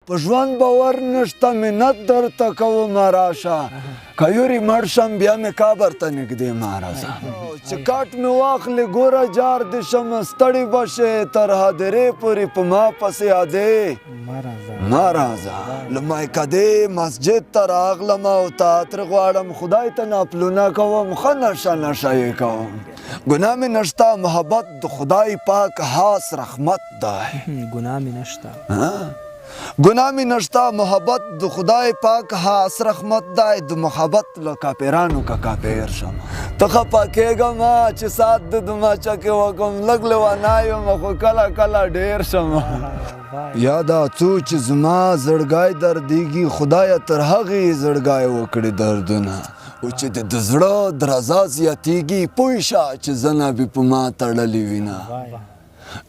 په ژوند باور نشته، منت درته کومه راشه، که یوري مړ شم بیا مې قبر ته نږدې مه راځه. چې کټ مې واخلې ګوره جار دې شم، ستړي به شې تر هدیرې پورې په ما پسې ادې مه راځه. له میکدې مسجد ته راغلم او تا ترې غواړم، خدای ته ناپلونه کوم، ښه نشه نشه یې کوم. ګناه مې نشته، محبت د خدای پاک خاص رحمت دی. ګناه مې نشته، ګناه مې نشته، محبت د خدای پاک خاص رحمت دی. د محبت له کاپیرانو که کاپیر شم، ته خفه کېږه مه چې سات د دماچه کې وکم، لږ لیونی یم خو کله کله ډېر شم. یا دا څو چې زما زړګی دردېږي، خدایه تر هغې یې زړګی وکړي دردونه، او چې د زړه درزا زیاتېږي، پوه شه چې زنه بې په ما تړلې وینه.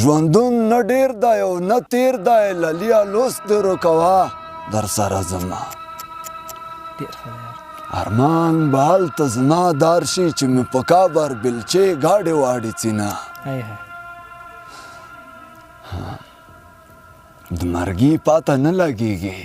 ژوندون نه ډېر دی او نه تېر دی، للیه لوست دې روکوه در سره زما. ارمان به هلته زما دار شي چې مې په قبر بلچې ګاډې واډې څینه. د مرګي پاته نه لګېږي،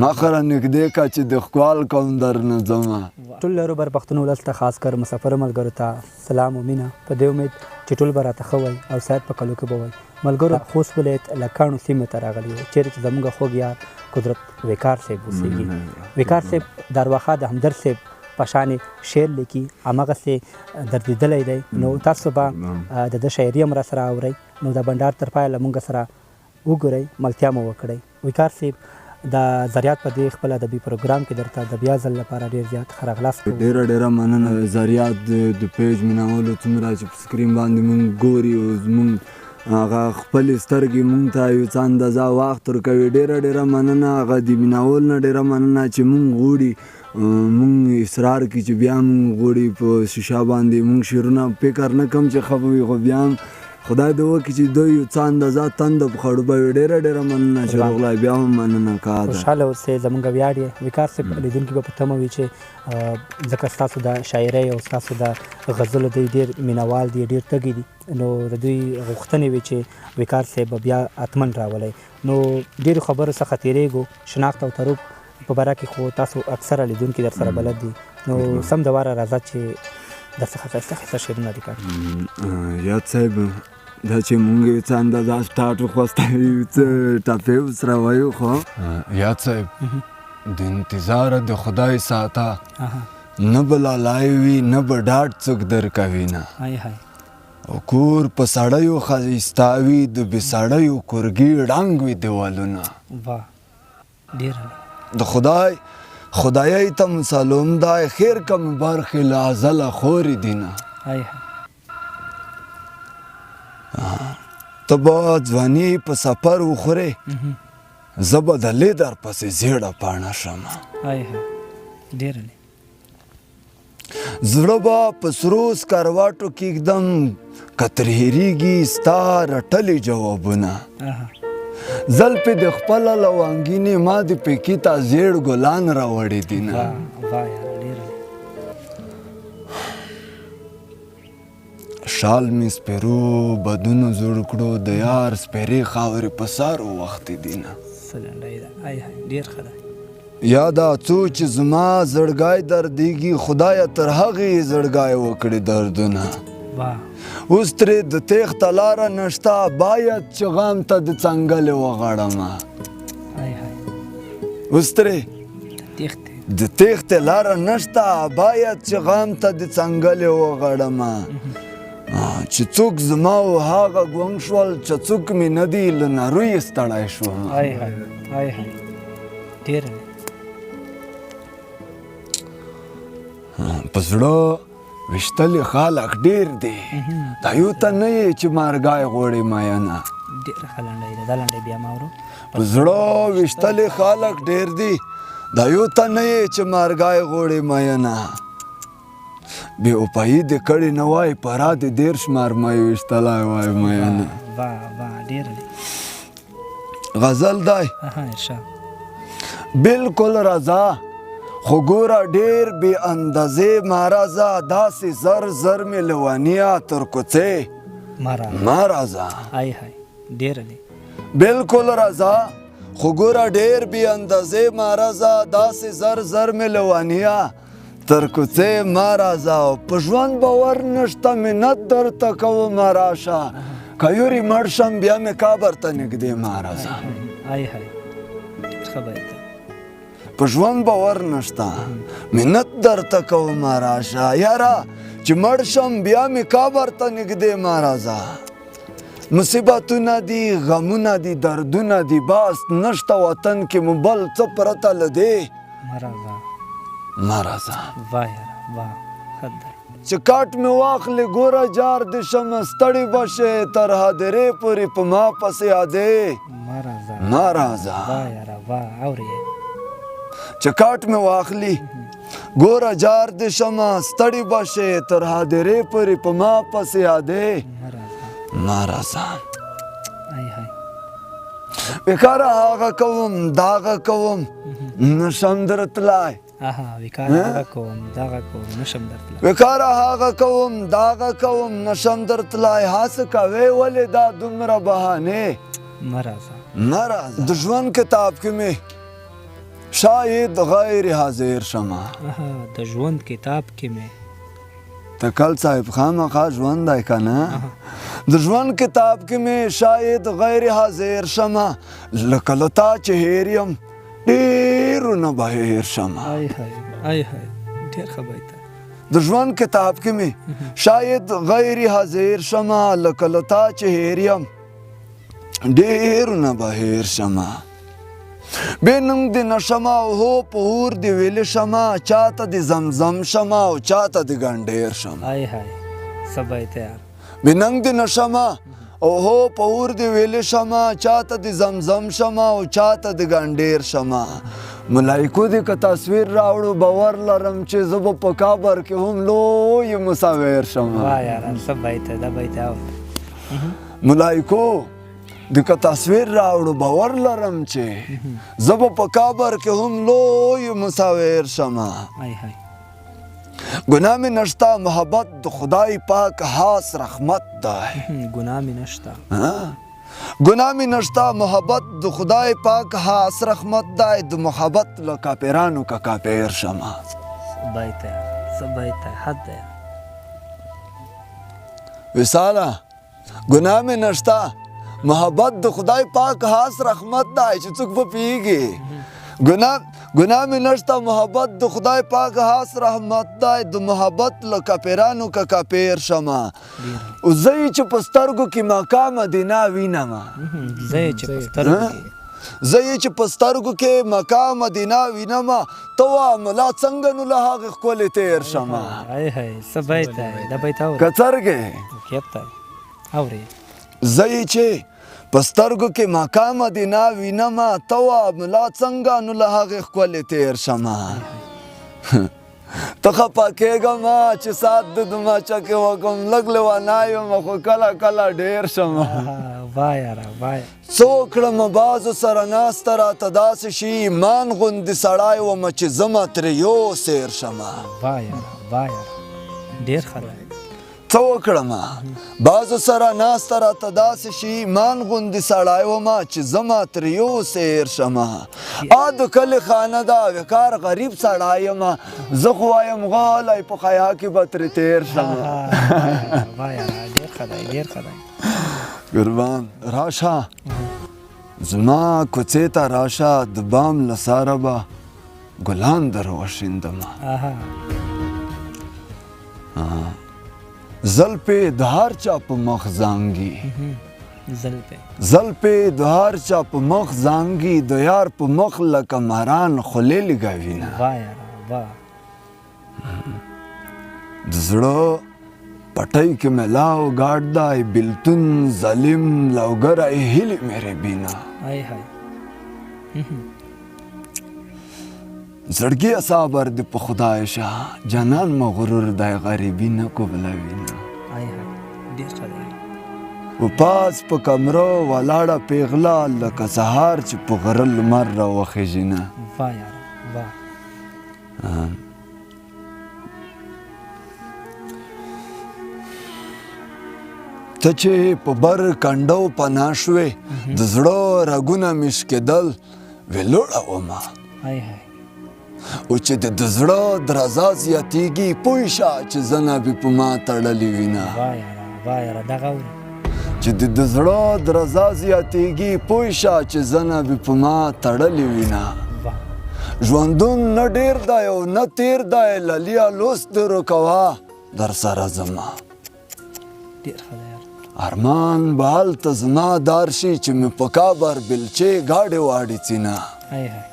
مخه را نږدې که چې د ښکوال کوم درنه ځمه. ټول لرو بر پښتون ولس ته، خاص کر مسافرو ملګرو ته سلام او مینه، په دې امید چې ټول به راته ښه وای او صحت په کلو کې به وای. ملګرو خوست ولایت لکاڼو سیمې ته راغلي یو، چیرې چې زموږ خوږ یار قدرت وقار صاحب اوسېږي. وقار صاحب د ارواښاد همدرد صاحب په شان شعر لیکي، هماغسې دردېدلی دی. نو تاسو به د ده شاعري هم راسره اورئ، نو د بنډار تر پایه له موږ سره وګورئ، ملتیا مو وکړئ. وقار صاحب د زریات په دې خپل ادبي پروګرام کې درته د بیا ځل لپاره ډېر زیات ښه راغلاست کوو. ډېره ډېره مننه زریات د پیج مینولو، څومره چې په سکرین باندې مونږ ګوري او زمونږ هغه خپلې سترګې مونږ ته یو څه اندازه وخت ورکوي. ډېره ډېره مننه هغه د مینول نه، ډېره مننه چې مونږ غوړي، مونږ اصرار کوي چې بیا مونږ غوړي په شیشه باندې مونږ شعرونه فکر نه کوم چې ښه به وي، خو بیا هم خدای دې وکړي چې دوی یو څه اندازه تنده په خړوبه وي. ډېره ډېره مننه چې روغلی، بیا هم مننه کا ده. خوشحاله اوسئ، زمونږ ویاړ یې. وقار صاحب لیدونکي به په تمه وي چې ځکه ستاسو د شاعرۍ او ستاسو د غزلو دوی ډېر مینهوال دي، ډېر تږي دي، نو د دوی غوښتنې وي چې وقار صاحب به بیا حتما راولئ. نو ډېرو خبرو څخه تېرېږو، شناخت او تروب په باره کې خو تاسو اکثره لیدونکي در سره بلد دي، نو سم د واره راځه چې در څخه ښایسته ښایسته شعرونه ریکارډ کړو. یاد صاحب دا چې مونږ یو څه اندازه سټارټ وخوسته، یو څه ټپې ورسره وایو، خو یاد صاحب د انتظاره د خدای ساته، نه به لالای وي نه به ډاډ څوک درکوي نه، او کور په سړیو ښایسته وي، د بې سړیو کورګي ړنګ وي دیوالونه. د خدای خدایۍ ته مسلم دی، خیر که مې برخې له ازله خورې دي نه. ته به ځواني په سفر وخورې، زه به د لیدر پسې زیړه پاڼه شم. زړه به په سرو سکروټو کېږدم، که ترې هېرېږي ستا رټلي جوابونه. زلفې د خپله لونګینې ما د پیکي ته زیړ ګلان راوړي دي نه. شال مې سپېرو بدونو جوړ کړو، د یار سپېرې خاورې په سر وختې دي نه. یا دا څو چې زما زړګی دردېږي، خدایه تر هغې یې زړګی وکړي دردونه. اوس ترې د تېښته لاره نشته، باید چې غم ته د څنګلې وغړمه. اوس ترې د تېښتې لاره نشته، باید چې غم ته د څنګلې وغړمه. چې څوک زما او هغه ګونګ شول، چې څوک مې نه دي له نرو یې ستړی شوم. په زړه ویشتلي خلک ډېر دي، دا یو ته نه یې چې مرګی غوړي میینه. ډېره ښه لنډۍ ده دا لنډۍ، بیا ما اورو. په زړه ویشتلي خلک ډېر دي، دا یو ته نه یې چې مرګی غوړي میینه. بې وفایي دې کړې نه وای، پرا دې دېرش مرمۍ ویشتلی وای میینه. غزل دی بالکل رضا، خو ګوره ډېر بې اندازې مه راځه، داسې زر زر مې لیونیه تر کوڅې مه راځه. بالکل رضا، خو ګوره ډېر بې اندازې مه راځه، داسې زر زر مې لوانیه تر کوڅې مه راځه. او په ژوند باور نشته، منت درته کومه راشه، که یوري مړ شم بیا مې قبر ته نږدې مه راځه. آی های، ډېر ښه بیت دی. په ژوند باور نشته، منت درته کومه راشه، یاره چې مړ شم بیا مې قبر ته نږدې مه راځه. مصیبتونه دي، غمونه دي، دردونه دي، بس نشته وطن کې مو بل څه پرته له دې. مه راځه، مه راځه. واه یاره واه، ښه دی. چې کاټ مې واخلې ګوره جار دې شم، ستړي به شې تر هدیرې پورې په ما پسې ادې. مه راځه، مه راځه. واه یاره واه، اورې. چې کاټ مې واخلي ګوره جار دې شم، ستړي به شې تر هدیرې پورې په ما پسې ادې. مه راځه، مه راځه. ای های، وکاره هغه کوم داغه کوم نشم درتلای. اها، وکاره هغه کوم دغه کوم نشم درتلای. وکاره هغه کوم داغه کوم نشم درتلای، هڅه کوې ولې دا دومره بهانې. مه راځه، مه راځه. د ژوند کتاب کې مې شاید غیر حاضر شمه. اها، د ژوند کتاب کې مې. تکل صاحب خامخا ژوند دی که نه؟ د ژوند کتاب کې مې شاید غیر حاضر شمه، لکه له تا چې هېر یم ډېرو نه به هېر شمه. آی های، آی های، ډېر ښه بیت دی. د ژوند کتاب کې مې شاید غیر حاضر شمه، لکه له تا چې هېر یم ډېرو نه به هېر شمه. بې ننګ دې نه شمه او هو په اور دې ویلې شمه، چاته دې زمزم شمه او چاته دې ګنډېر شمه. آی های، څه بیت دی یار. بې ننګ دې نه شمه او هو په اور دې ویلې شمه، چاته دې زمزم شمه او چاته دې ګنډېر شمه. ملایکو دې که تصویر راوړو، باور لرم چې زه به په قبر کې هم لوی مصور شمه. واه یاره، څه بیت دی، دا بیت اورم. ملایکو دې که تصویر راوړو، باور لرم چې زه به په قبر کې هم لوی مصور شمه. ای های، ګناه مې نشته، محبت د خدای پاک خاص رحمت دی. ګناه مې نشته، ګناه مې نشته، محبت د خدای پاک خاص رحمت دی. د محبت له کاپیرانو که کاپیر شمه. څه بیت دی، څه بیت دی، حد دی. وصاله، ګناه مې نشته، محبت د خدای پاک خاص رحمت دی چې څوک به پوهېږي. ګناه مې نشته، محبت د خدای پاک خاص رحمت دی. د محبت له کاپیرانو که کاپیر شمه. او زه یې چې په سترګو کې مکه مدینه وینم. زه یې چې په سترګو کې، زه یې چې په سترګو کې مکه مدینه وینم، ته وا ملا څنګه نو له هغې ښکلې تېر شمه. ای های، څه بیت دی، دا بیت اورې. که څرګې. کیف دی، اورې. زه یې چې په سترګو کې مکه مدینه وینم، ته وا ملا څنګه نو له هغې ښکلې تېر شمه. ته خفه کېږه مه چې سات د دماچه کې وکړم، لږ لیوانی یم خو کله کله ډېر شم. واه یاره واه. څه وکړم بعضو سره ناسته راته داسې شي، ایمان غوندې سړی وم چې زه ما ترې یو سیر شم. واه یاره واه یاره، ډېر ښه دی. څه وکړم بعضو سره ناسته راته داسې شي، ایمان غوندې سړی وم چې زه ما ترې یو سیر شم. آ د کلي خانه ده، وقار غریب سړی یم، زه خو وایم غلی په حیا کې به ترې تېر شم. واه یاره، ډېر ښه دی، ډېر ښه دی. قربان راشه زما کوڅې ته راشه، د بام له سره به ګلان در وشیندم. زلفې د هر چا په مخ زانګي، زلفې د هر چا په مخ زانګي، د یار په مخ لکه ماران خولې لګوي نه. واه یاره واه. د زړه پټۍ کې مې لاو ګاډ دی، بېلتون ظالم لوګری هیلې مې ربینه. های های. زړګیه صبر دې په خدای شه، جانان مغرور دی غریبي نه قبلوي نه. های های، ډېر ښه دی. و پاس په کمره ولاړه پیغله، لکه سهار چې په غره لمر راوخېژي نه. واه یاره واه. ته چې په بر کنډو پناه شوې، د زړه رګونه مې شکېدل، ویلوړه ومه. های های. او چې د زړه درزا زیاتېږي پوه شه چې زنه به په ما تړلې وینه. واه یاره، واه یاره، دغه اورې. چې د زړه درزا زیاتېږي پوه شه چې زنه به په ما تړلې وینه. ژوندون نه ډېر دی او نه تېر دی، للیه لوست دې روکوه در سره زما. ډېر ښه دی یار. ارمان به هلته زما دار شي چې مې په قبر بلچې ګاډې واډې څینه. های های.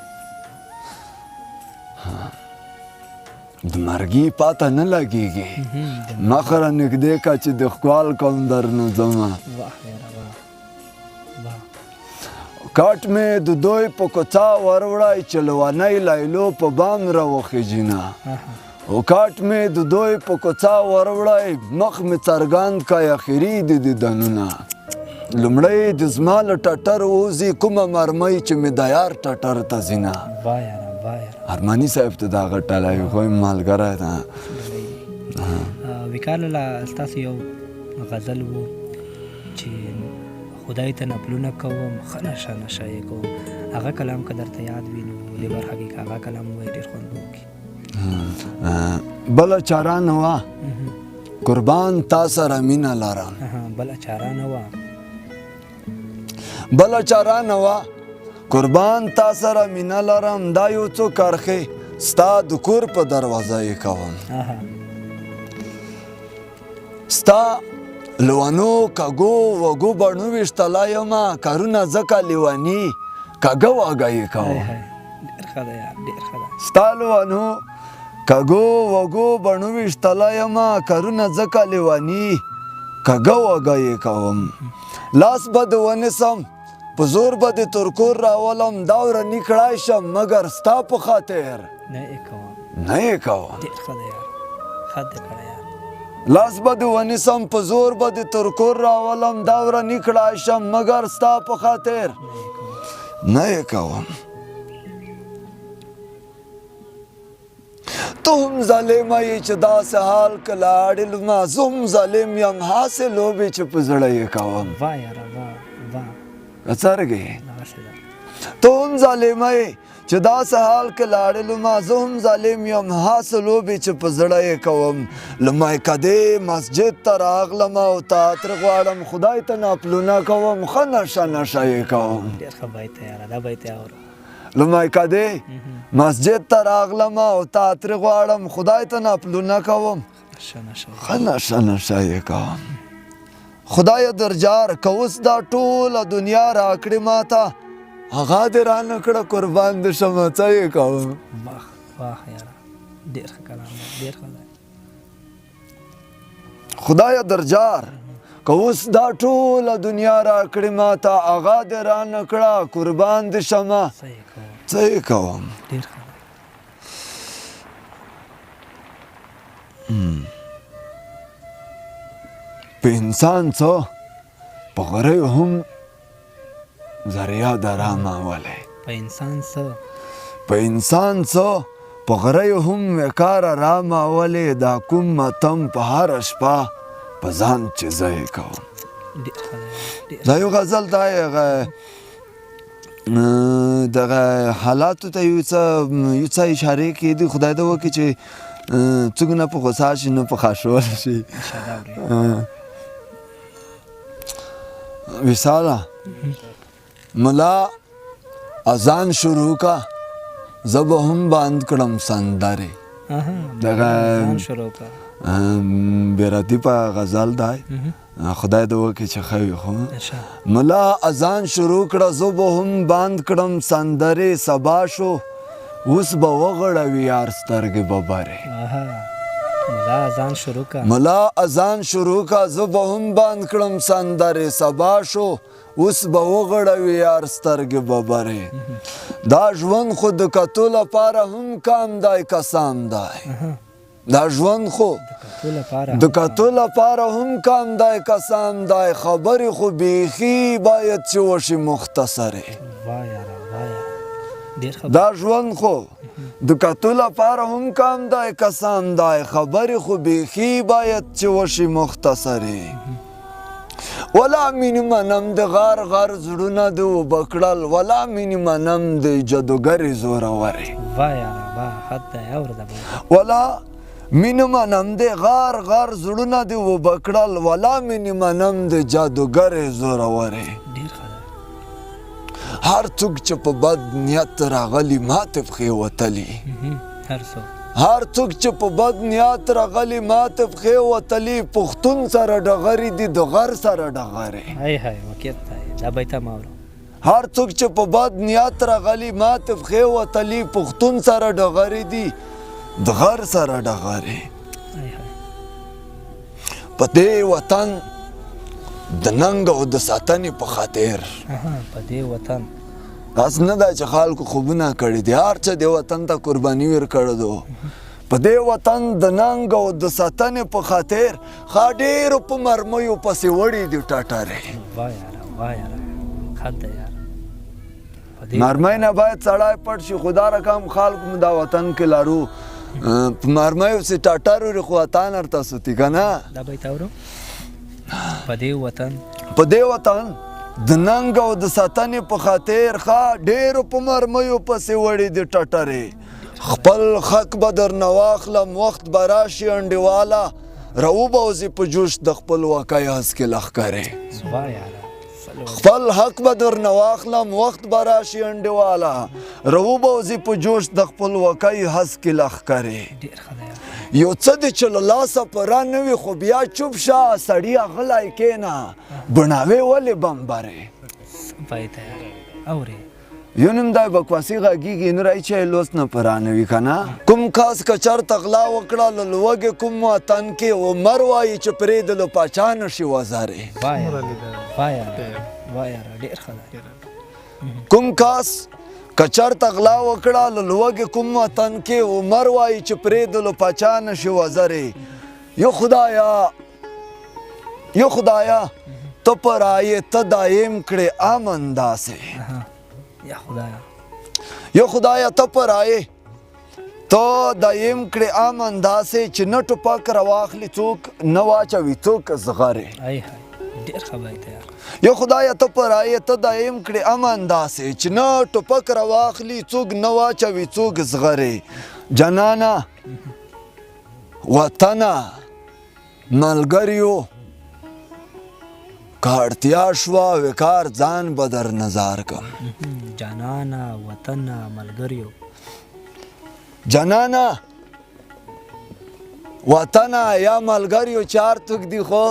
د مرګي پاته نه لګېږي، مخ را نږدې که چې د ښکال کوم درنه ځمه. واه یاره واه واه. کټ مې د دوی په کوڅه وروړی چې لونۍ لیلو په بام راوخیژي نه. او کټ مې د دوی په کوڅه وروړی، مخ مې څرګند که اخري د دیدنونه. لومړی د زما له ټټر ووځي کومه مرمۍ چې مې د یار ټټر ته ځینه. واه یاره واه یاره. ارماني صاحب ته دا غټلی خو یې ملګری ده. وقار لالا، ستاسو یو غزل و چې خدای ته نپلونه کوم، ښه نشه نشه یې کوم، هغه کلام که درته یاد وي نو دې برخه کې که هغه کلام ووایې ډېر خوند به وکړي. بله چاره نه وه قربان تا سره مینه لرم. بله چاره نه وه. بله چاره نه وه قربان تا سره مینه لرم، دا یو څو کرښې ستا د کور په دروازه یې کوم. ستا لونو کږو وږو بڼو ویشتلی یمه، کارونه ځکه لیوني کږه وږه یې کوم. ډېر ښه ده یار، ډېر ښه ده. ستا لونو کږو وږو بڼو ویشتلی یمه، کارونه ځکه لیوني کږه وږه یې کوم. لاس به د ونیسم په زور به د ترکور راولم، دا ورني کړای شم مګر ستا په خاطر نه یې کوم. نه یې کوم. ډېر ښه ده یار، ښه دې کړی یار. لاس به د ونیسم په زور به د ترکور راولم، دا ورني کړای شم مګر ستا په خاطر نه یې کوم. ته هم ظالمه یې چې داسې حال که لاړې لمه، زه هم ظالم یم هسې لوبې چې په زړه یې کوم. واه یاره واه واه. که څرګې دغسې ده. ته هم ظالمه یې چې داسې حال که لاړې لمه، زه هم ظالم یم هسې لوبې چې په زړه یې کوم. له میکدې مسجد ته راغلم او تا ترې غواړم، خدای ته ناپلونه کوم، ښه نشه نشه یې کوم. ډېر ښه بیت دی یاره، دا بیت یې اورو. له میکدې مسجد ته راغلم او تا ترې غواړم، خدای ته ناپلونه کوم، ښه نشه نشه یې کوم. خدایه درجار که اوس دا ټوله دنیا راکړې ماته، هغه دې رانه کړه قربان دې شمه، څه یې کوم. واه واه یاره، ډېر ښه کلام دی، ډېر ښه دی. خدایه درجار که اوس دا ټوله دنیا راکړې ماته، هغه دې رانه کړه قربان دې شمه، څه یې کوم. ډېر ښه دی. په انسان څه په غریو هم ذریعه د رامه ولې. په انسان څه په انسان څه په غریو هم وکاره رامه ولې، دا کوم ماتم په هره شپه په ځان چې زه یې کوم. دا یو غزل دی، هغه دغه حالاتو ته یو څه اشارې کېدي. خدای دې وکړي چې څوک نه په غوسه شي نه په خاشول شي. وصاله ملا اذان شروع کا، زه به هم بند کړم سندرې. دغه بې په غزل دی، خدای دې وکړي چې ښه وي. خو ملا اذان شروع کړه، زه به هم بند کړم سندرې، سبا شو اوس به وغړوي یار سترګې به برې. ملا اذان شروع کا، ملا اذان شروع کا، زه به هم بند کړم سندرې، سبا شو اوس به وغړوي یار سترګې به برې. دا ژوند خو د کتو لپاره هم کم دی کسام دی. دا ژوند خو د کتو لپاره هم کم دی کسام دی، خبرې خو بیخي باید چې وشي مختصرې. دا ژوند خو د کتو لپاره هم کم دی کسام دی، خبرې خو بیخي باید چې وشي مختصرې. ولا مینې منم د غار غار زړونه د اوبه کړل، ولا مینې منم د جادوګرې زورورې. واه یاره واه، حد دی اوره دا بیت. ولا مینې منم د غار غار زړونه د اوبه کړل، ولا مینې منم د جادوګرې زورورې. ډېر ښه دی. هر څوک چې په بد نیت راغلي ماته پښې وتلي. هر څوک، هر څوک چې په بد نیت راغلي ماته پښې وتلي، پښتون سره ډغرې دي د غر سره ډغرې. های های، واقعیت دی، دا بیت هم اورو. هر څوک چې په بد نیت راغلي ماته پښې وتلي، پښتون سره ډغرې دي د غر سره ډغرې. های های. په دې وطن د ننګ او د ساتنې په خاطر، په دې وطن داسې نه ده چې خلکو خوبونه کړي دي، هر څه دې وطن ته قرباني ورکړې ده. په دې وطن د ننګ او د ساتنې په خاطر ښه ډېرو په مرمیو پسې وړي دي ټټرې. واه یاره واه یاره، حد دی یاره. مرمۍ نه باید سړی پټ شي، خو دا رقم خلک مو دا وطن کې لرو، په مرمیو پسې ټټر وړي خو وطن ورته سوتي که نه. دا بیت اورو. په دې وطن، په دې وطن د ننګ او د ساتنې په خاطر ښه ډېرو په مرمیو پسې وړي دي ټټرې. خپل حق به درنه واخلم وخت به راشي انډیواله، راوبوځي په جوش د خپلواکۍ هسکې لښکرې. واه یاره، خپل حق به درنه واخلم وخت به راشي انډیواله، راوبوځي په جوش د خپلواکۍ هسکې لښکرې. ډېر ښه دی. یو څه دې چې له لاسه پوره نه وي خو بیا چوپ شه سړیه غلی کښېنه، بڼاوې ولې بمبرې. بیت یاره اورې. یو نیم دی بکواسي غږېږي، نور هیچا یې لوست نه پوره نه وي که نه. کوم کس که چېرته غلا وکړه له لوږې کوم وطن کې، عمر وایي چې پرې د له پاچا نه شي وزرې. واه یاره واه یاره واه یاره، ډېر ښه دی. کوم کس که چېرته غلا وکړه له لوږې کوم وطن کې، عمر وایي چې پرې د له پاچا نه شي وزرې. یو خدایا یو خدایا ته په رایې ته دایم کړې امن داسې. یا خدایا، یو خدایا ته په رایې ته دایم کړې امن داسې، چې نه ټوپک راواخلي څوک نه واچوي څوک زغرې. ای های، ډېر ښه بیت یار. یو خدایا ته په رایې ته دایم کړې امن داسې، چې نه ټوپک راواخلي څوک نه واچوي څوک زغرې. جانانه وطنه ملګریو که اړتیا شوه وکار ځان به در نظار کم. جانانه وطنه ملګریو، جانانه وطنه یا ملګریو چار څوک دي خو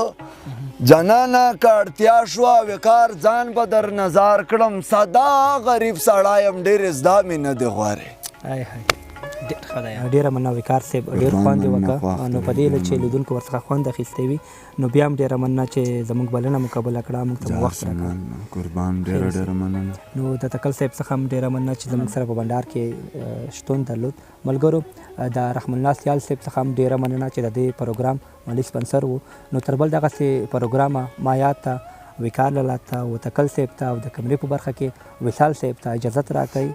جانانه که اړتیا شوه وکار ځان به در نظار کړم، ساده غریب سړی یم ډېرې زده مې نه دي غوارې. های های، ډېر ښه دی. ډېره مننه وقار صاحب، ډېر خوند یې وکړ. نو په دې هیله چې لیدونکو ورڅخه خوند اخیستی وي. نو بیا هم ډېره مننه چې زموږ بلنه مو قبوله کړه، موږ ته مو وخت راکړ. قربان، ډېره ډېره مننه. نو د تکل صاحب څخه هم ډېره مننه چې زموږ سره په بنډار کې شتون درلود. ملګرو د رحم الله سیال صاحب څخه هم ډېره مننه چې د دې پروګرام مالي سپانسر و. نو تر بل دغسې پروګرامه ما یاد ته، وقار لالا ته، و تکل صاحب ته او د کمرې په برخه کې وصال صاحب ته اجازت راکړئ.